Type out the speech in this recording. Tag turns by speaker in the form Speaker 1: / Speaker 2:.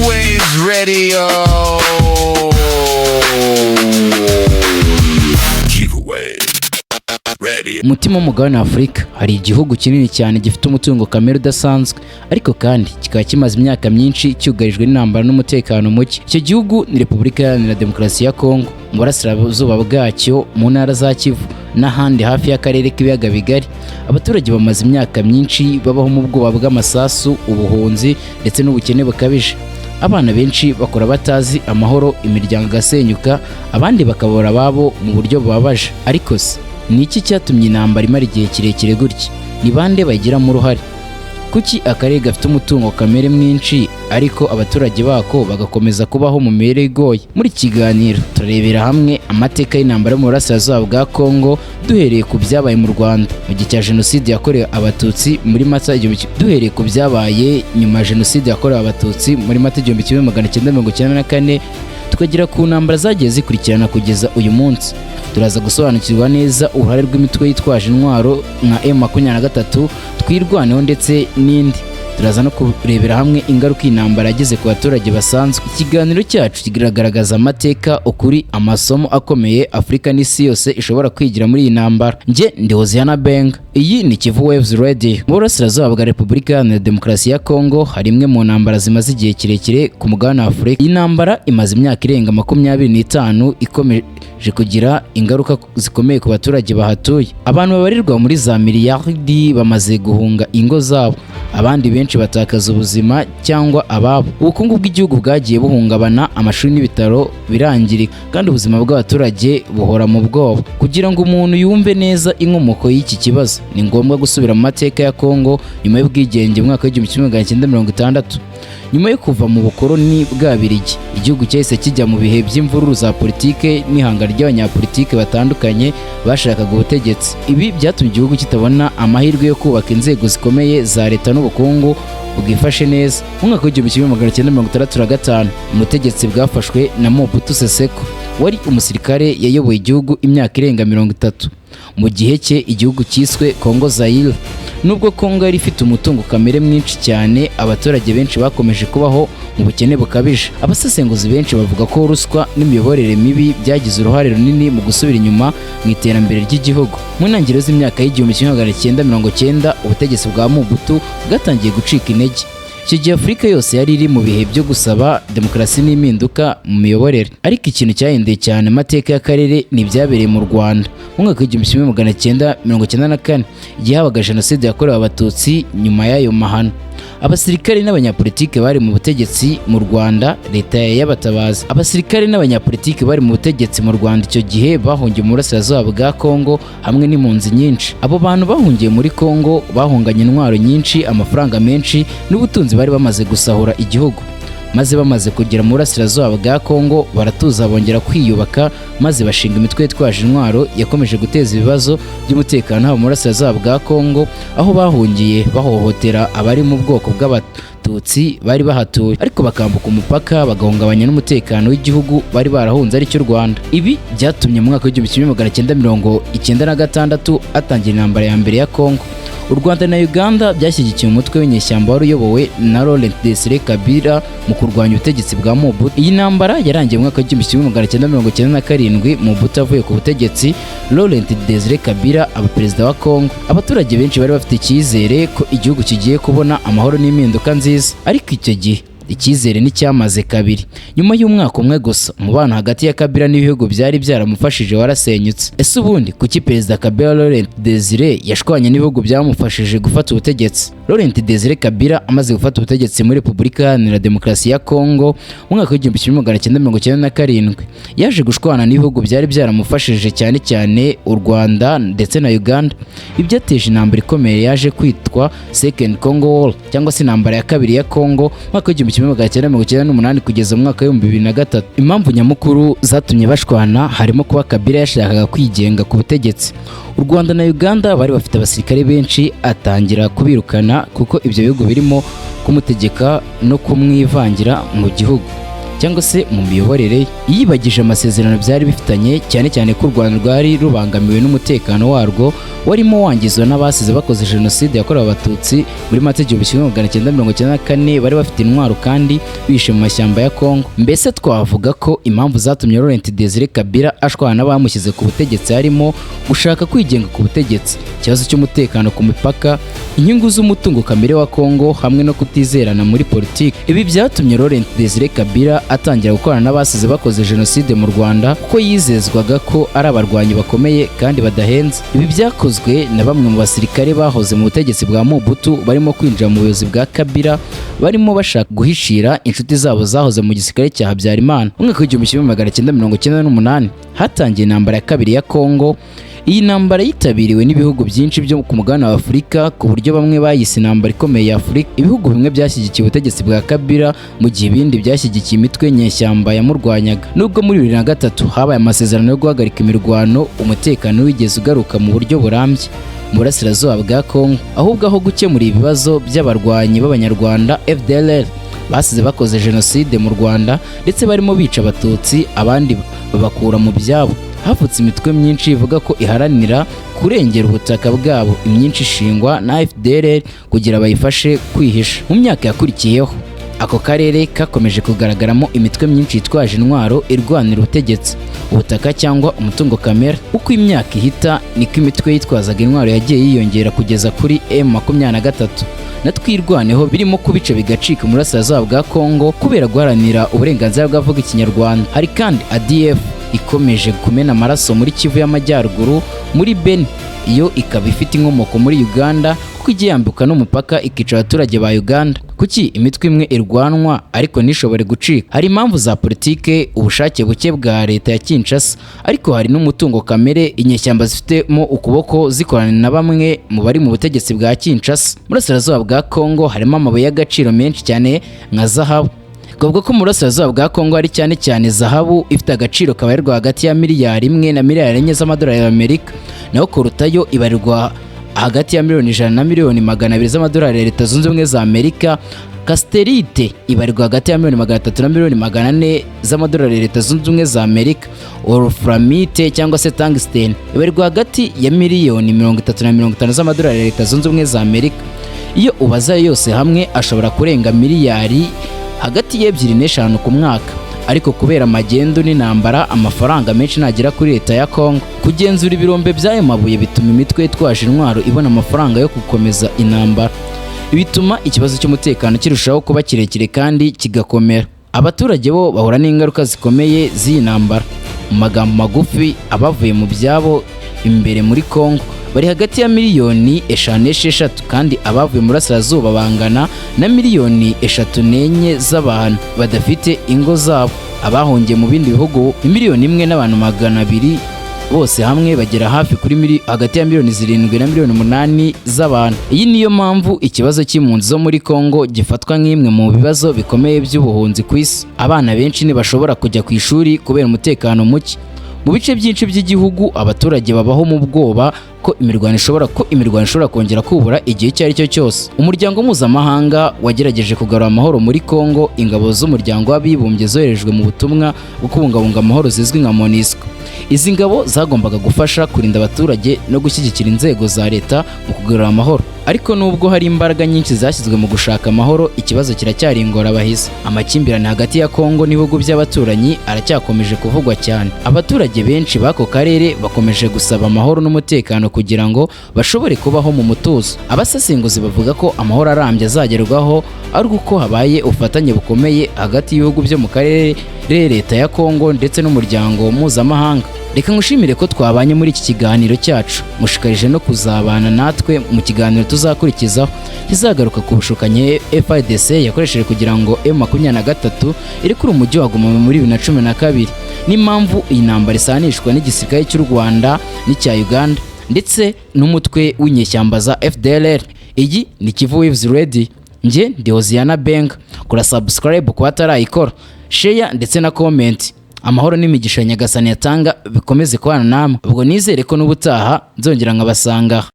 Speaker 1: Waves Radio. Kivu Waves Radio.
Speaker 2: Umutima w'umugabane wa Afurika hari igihugu kinini cyane gifite umutungo kamere udasanzwe, ariko kandi kikaba kimaze imyaka myinshi cyugarijwe n'intambara n'umutekano muke. Icyo gihugu ni Repubulika Iharanira Demokarasi ya Kongo. Mu burasirazuba bwacyo, mu ntara za Kivu n'ahandi hafi y'akarere k'Ibiyaga Bigari, abaturage bamaze imyaka myinshi babaho mu bwoba bw'amasasu, ubuhunzi ndetse n'ubukene bukabije. Abana benshi bakora batazi amahoro, imiryango igasenyuka, abandi bakabura ababo mu buryo bubabaje. Ariko se ni iki cyatumye intambara imara igihe kirekire gutya? Ni bande bayigiramo uruhare? Kuki akarere gafite umutungo kamere mwinshi ariko abaturage bako bagakomeza kubaho mu mibereho igoye? Muri iki kiganiro turarebera hamwe amateka y'intambara yo mu burasirazuba bwa Kongo, duhereye ku byabaye mu Rwanda mu gihe cya Jenoside yakorewe Abatutsi muri Mata duhereye ku byabaye nyuma ya Jenoside yakorewe Abatutsi muri Mata 1994, tukagera ku ntambara zagiye zikurikirana kugeza uyu munsi. Turaza gusobanukirwa neza uruhare rw'imitwe yitwaje intwaro nka M23, Twirwaneho ndetse n'indi. Turaza no kurebera hamwe ingaruka iyi ntambara yageze ku baturage basanzwe. Ikiganiro cyacu kigaragaza amateka, ukuri, amasomo akomeye Afurika n'isi yose ishobora kwigira muri iyi ntambara. Njye ndi Hoziyana Benga, iyi ni Kivu Waves Radio. Mu burasirazuba bwa Repubulika Iharanira Demokarasi ya Kongo hari imwe mu ntambara zimaze igihe kirekire ku mugabane wa Afurika. Iyi ntambara imaze imyaka irenga 25, ikomeje kugira ingaruka zikomeye ku baturage bahatuye. Abantu babarirwa muri za miliyaridi bamaze guhunga ingo zabo, abandi benshi batakaza ubuzima cyangwa ababo. Ubukungu bw'igihugu bwagiye buhungabana, amashuri n'ibitaro birangirika, kandi ubuzima bw'abaturage buhora mu bwoba. Kugira ngo umuntu yumve neza inkomoko y'iki kibazo, ni ngombwa gusubira mu mateka ya Kongo nyuma y'ubwigenge mu mwaka w'1960. Nyuma yo kuva mu bukoloni bw'Ababirigi, igihugu cyahise kijya mu bihe by'imvururu za politike n'ihangana ry'abanyapolitike batandukanye bashakaga ubutegetsi. Ibi byatumye igihugu kitabona amahirwe yo kubaka inzego zikomeye za leta n'ubukungu bwifashe neza. Mu mwaka w'1965, ubutegetsi bwafashwe na Mobutu Sese Seko wari umusirikare. Yayoboye igihugu imyaka irenga 30. Mu gihe cye igihugu cyiswe Kongo Zaire. Nubwo Kongo yari ifite umutungo kamere mwinshi cyane, abaturage benshi bakomeje kubaho mu bukene bukabije. Abasesenguzi benshi bavuga ko ruswa n'imiyoborere mibi byagize uruhare runini mu gusubira inyuma mu iterambere ry'igihugu. Mu ntangiriro z'imyaka y'1990, ubutegetsi bwa Mobutu bwatangiye gucika intege. Icyo gihe Afurika yose yari iri mu bihe byo gusaba demokarasi n'impinduka mu miyoborere. Ariko ikintu cyahinduye cyane amateka y'akarere ni ibyabereye mu Rwanda mu mwaka w'1994, igihe habaga Jenoside yakorewe Abatutsi. Nyuma y'ayo mahano, abasirikare n'abanyapolitike bari mu butegetsi mu Rwanda, leta y'abatabazi, abasirikare n'abanyapolitike bari mu butegetsi mu Rwanda icyo gihe bahungiye mu burasirazuba bwa Kongo hamwe n'impunzi nyinshi. Abo bantu bahungiye muri Kongo bahunganye intwaro nyinshi, amafaranga menshi n'ubutunzi bari bamaze gusahura igihugu. Maze bamaze kugera mu burasirazuba bwa Kongo, baratuza, bongera kwiyubaka, maze bashinga imitwe yitwaje intwaro yakomeje guteza ibibazo by'umutekano haba mu burasirazuba bwa Kongo aho bahungiye, bahohotera abari mu bwoko bw'Abatutsi bari bahatuye, ariko bakambuka umupaka bagahungabanya n'umutekano w'igihugu bari barahunze, aricyo Rwanda. Ibi byatumye mu mwaka w'1996 hatangira intambara ya mbere ya Kongo. U Rwanda na Uganda byashyigikiye umutwe w'inyeshyamba wari uyobowe na Laurent Desire Kabila mu kurwanya ubutegetsi bwa Mobutu. Iyi ntambara yarangiye mu mwaka w'1997, Mobutu avuye ku butegetsi, Laurent Desire Kabila aba perezida wa Kongo. Abaturage benshi bari bafite icyizere ko igihugu kigiye kubona amahoro n'impinduka nziza, ariko icyo gihe icyizere nticyamaze kabiri. Nyuma y'umwaka umwe gusa, umubano hagati ya Kabila n'ibihugu byari byaramufashije warasenyutse. Ese ubundi kuki Perezida Kabila Laurent Desire yashwanye n'ibihugu byamufashije gufata ubutegetsi? Laurent Desire Kabila amaze gufata ubutegetsi muri Repubulika Iharanira Demokarasi ya Kongo mu mwaka w'1997, yaje gushwana n'ibihugu byari byaramufashije, cyane cyane u Rwanda ndetse na Uganda. Ibyateje intambara ikomeye yaje kwitwa Second Congo War, cyangwa se intambara ya kabiri ya Congo, mu mwaka w'1998 kugeza mu mwaka w'2003. Impamvu nyamukuru zatumye bashwana harimo kuba Kabila yashakaga kwigenga ku butegetsi. U Rwanda na Uganda bari bafite abasirikare benshi, atangira kubirukana kuko ibyo bihugu birimo kumutegeka no kumwivangira mu gihugu. cyangwa se mu miyoborere ye. Yibagije amasezerano byari bifitanye, cyane cyane ko u Rwanda rwari rubangamiwe n'umutekano warwo warimo wangizwa n'abasize bakoze jenoside yakorewe Abatutsi muri Mata 1994, bari bafite intwaro kandi bishe mu mashyamba ya Kongo. Mbese twavuga ko impamvu zatumye Laurent Desire Kabila ashwana n'abamushyize ku butegetsi harimo gushaka kwigenga ku butegetsi, ikibazo cy'umutekano ku mipaka, inyungu z'umutungo kamere wa Kongo hamwe no kutizerana muri politiki. Ibi byatumye Laurent Desire Kabila atangira gukorana n'abasize bakoze jenoside mu Rwanda, kuko yizezwaga ko ari abarwanyi bakomeye kandi badahenze. Ibi byakozwe na bamwe mu basirikare bahoze mu butegetsi bwa Mobutu barimo kwinjira mu buyobozi bwa Kabila, barimo bashaka guhishira inshuti zabo zahoze mu gisirikare cya Habyarimana. Mu mwaka w'1998 hatangiye intambara ya kabiri ya Kongo. Iyi ntambara yitabiriwe n'ibihugu byinshi byo ku mugabane wa Afurika, ku buryo bamwe bayise intambara ikomeye ya Afurika. Ibihugu bimwe byashyigikiye ubutegetsi bwa Kabila, mu gihe ibindi byashyigikiye imitwe nyeshyamba yamurwanyaga. Nubwo muri 2003 habaye amasezerano yo guhagarika imirwano, umutekano wigeze ugaruka mu buryo burambye mu burasirazuba bwa Kongo. Ahubwo aho gukemura ibibazo by'abarwanyi b'Abanyarwanda FDLR basize bakoze jenoside mu Rwanda ndetse barimo bica Abatutsi abandi babakura mu byabo, havutse imitwe myinshi ivuga ko iharanira kurengera ubutaka bwabo, imyinshi ishingwa na FDLR kugira bayifashe kwihisha. Mu myaka yakurikiyeho, ako karere kakomeje kugaragaramo imitwe myinshi yitwaje intwaro irwanira ubutegetsi, ubutaka cyangwa umutungo kamere. Uko imyaka ihita niko imitwe yitwazaga intwaro yagiye yiyongera kugeza kuri M23 na Twirwaneho, birimo kubica bigacika mu burasirazuba bwa Kongo kubera guharanira uburenganzira bw'abavuga Ikinyarwanda. Hari kandi ADF ikomeje kumena amaraso muri Kivu y'Amajyaruguru, muri Beni, iyo ikaba ifite inkomoko muri Uganda kuko igiye yambuka n'umupaka ikica abaturage ba Uganda. Kuki imitwe imwe irwanwa ariko ntishobore gucika? Hari impamvu za politike, ubushake buke bwa leta ya Kinshasa, ariko hari n'umutungo kamere inyeshyamba zifitemo ukuboko zikorana na bamwe mu bari mu butegetsi bwa Kinshasa. Burasirazuba bwa Kongo harimo amabuye y'agaciro menshi cyane nka zahabu. Twavuga ko mu burasirazuba bwa Kongo hari cyane cyane zahabu ifite agaciro kabarirwa hagati ya miliyari 1 na miliyari 4 z'amadolari y'Amerika, naho coltan yo ibarirwa hagati ya miliyoni 100 na miliyoni 200 z'amadolari ya Leta Zunze Ubumwe za Amerika. Cassitérite ibarirwa hagati ya miliyoni 300 na miliyoni 400 z'amadolari ya Leta Zunze Ubumwe za Amerika. Wolframite cyangwa se tungsten ibarirwa hagati ya miliyoni 30 na 50 z'amadolari ya Leta Zunze Ubumwe za Amerika. Iyo ubaza yose hamwe ashobora kurenga miliyari hagati y'2 n'5 ku mwaka, ariko kubera magendu n'intambara amafaranga menshi ntagera kuri leta ya Kongo. Kugenzura ibirombe by'ayo mabuye bituma imitwe yitwaje intwaro ibona amafaranga yo gukomeza intambara, bituma ikibazo cy'umutekano kirushaho kuba kirekire kandi kigakomera. Abaturage bo bahura n'ingaruka zikomeye z'iyi ntambara. Mu magambo magufi, abavuye mu byabo imbere muri Kongo bari hagati ya miliyoni 5 n'6, kandi abavuye mu burasirazuba bangana na miliyoni 3 n'4 z'abantu badafite ingo zabo. Abahungiye mu bindi bihugu ni miliyoni 1 n'abantu 200, bose hamwe bagera hafi kuri hagati ya miliyoni 7 na miliyoni 8 z'abantu. Iyi niyo mpamvu ikibazo cy'impunzi zo muri Kongo gifatwa nk'imwe mu bibazo bikomeye by'ubuhunzi ku isi. Abana benshi ntibashobora kujya ku ishuri kubera umutekano muke. Mu bice byinshi by'igihugu abaturage babaho mu bwoba ko imirwano ishobora kongera kubura igihe icyo ari cyo cyose. Umuryango mpuzamahanga wagerageje kugarura amahoro muri Kongo. Ingabo z'umuryango w'Abibumbye zoherejwe mu butumwa bwo kubungabunga amahoro zizwi nka MONUSCO. Izi ngabo zagombaga gufasha kurinda abaturage no gushyigikira inzego za leta mu kugarura amahoro. Ariko nubwo hari imbaraga nyinshi zashyizwe mu gushaka amahoro, ikibazo kiracyari ingorabahizi. Amakimbirane hagati ya Kongo n'ibihugu by'abaturanyi aracyakomeje kuvugwa cyane. Abaturage benshi b'ako karere bakomeje gusaba amahoro n'umutekano kugira ngo bashobore kubaho mu mutuzo. Abasesenguzi bavuga ko amahoro arambye azagerwaho ari uko habaye ubufatanye bukomeye hagati y'ibihugu byo mu karere, leta ya Kongo ndetse n'umuryango mpuzamahanga. Reka ngushimire ko twabanye muri iki kiganiro cyacu, mushikarije no kuzabana natwe mu kiganiro tuzakurikizaho kizagaruka ku bushukanyi FARDC yakoresheje kugira ngo M23 irekure umujyi wa Goma muri 2012, n'impamvu iyi ntambara isanishwa n'igisirikare cy'u Rwanda n'icya Uganda ndetse n'umutwe w'inyeshyamba za FDLR. Iyi ni Kivu Waves Radio, njye ndi Hoziyana Benga. Kora subscribe ku batarayikora, share ndetse na comment. Amahoro n'imigisha Nyagasani yatanga bikomeze kubana namwe. Ubwo nizere ko n'ubutaha nzongera nkabasanga.